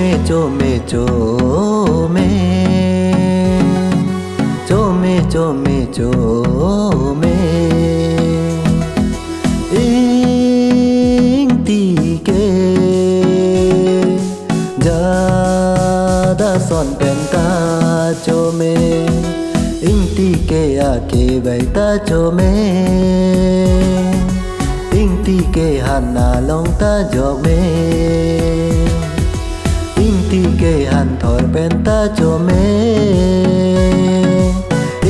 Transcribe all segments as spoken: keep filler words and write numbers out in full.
Chome, chome, chome, chome, chome. Ingti ke jat ason penta chome. Ingti ke akevai ta chome. Ingti ke han along ta jokme. Ingti ke han thor penta chome.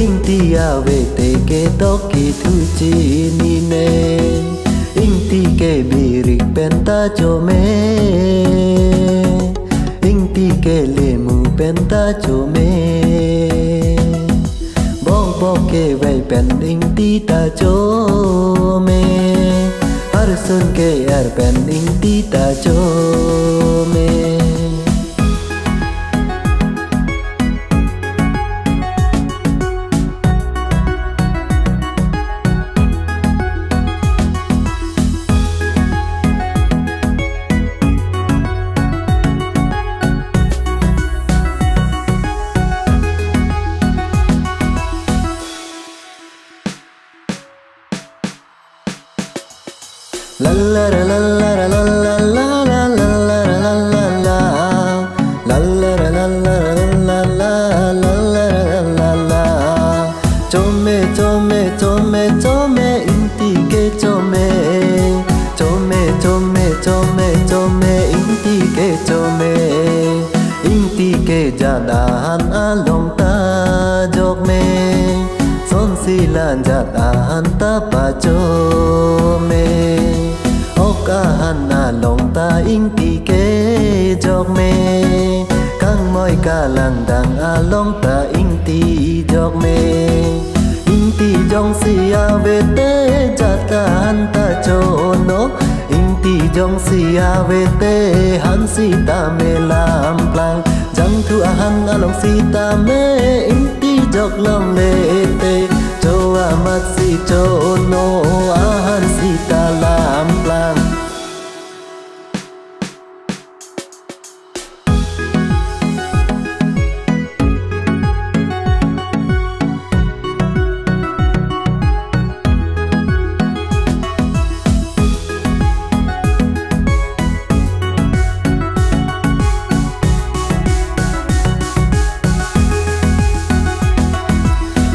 Ingti avete ke tok kethu chinine. Ingti ke birik penta chome. Ingti ke lemu penta chome. Bok bok kevai pen ingti ta chome. Harsun ke-er pen ingti ta chome. Chome, chome, chome, chome, ingti ke chome. Chome, chome, chome, chome, ingti ke chome. Ingti ke jat ahan along ta jokme. Sonsi la jat ahan ta pachome. Ok ahan along ta ingti ke jokme. Kangmoi kalangdang along ta ingti jokme. Ingti jongsi avete jat ahan ta chono. Ingti jongsi avete han sitame lamplang. Jangthu ahan along sitame ingti jok longle te. Cho amat si chono ahan sita lamplang.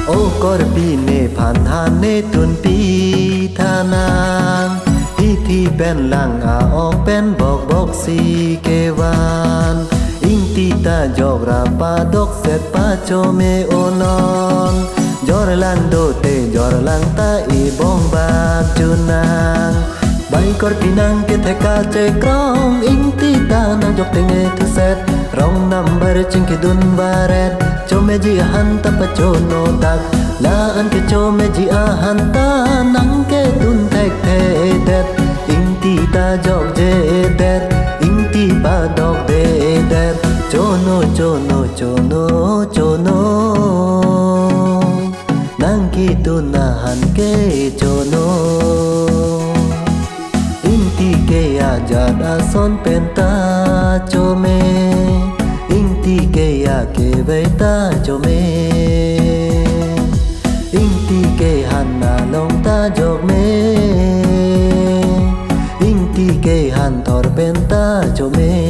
O korpi nephan han netunpi thanang. Hithi pen lang a-ok pen bok bok si kevan. Ingti ta jok ra padok set pachome onon. Jorlang dote jorlang ta ibong bak junang. Bai korpi nangkethek kachekrong ingti ta nangjok tenge thuset. Wrong number chingkidun varet. Chomeji ahan ta pachono tak. La-an ke chomeji ahan ta nangkedun thekthedet. Ingti ta jokjedet. Ingti padokdedet. Chono, chono, chono, chono. Nangkidun ahan ke chono. Ingti ke ajat ason penta chome. Ingti ke akevai ta chome. Ingti ke han along ta jokme. Ingti ke han thor penta chome.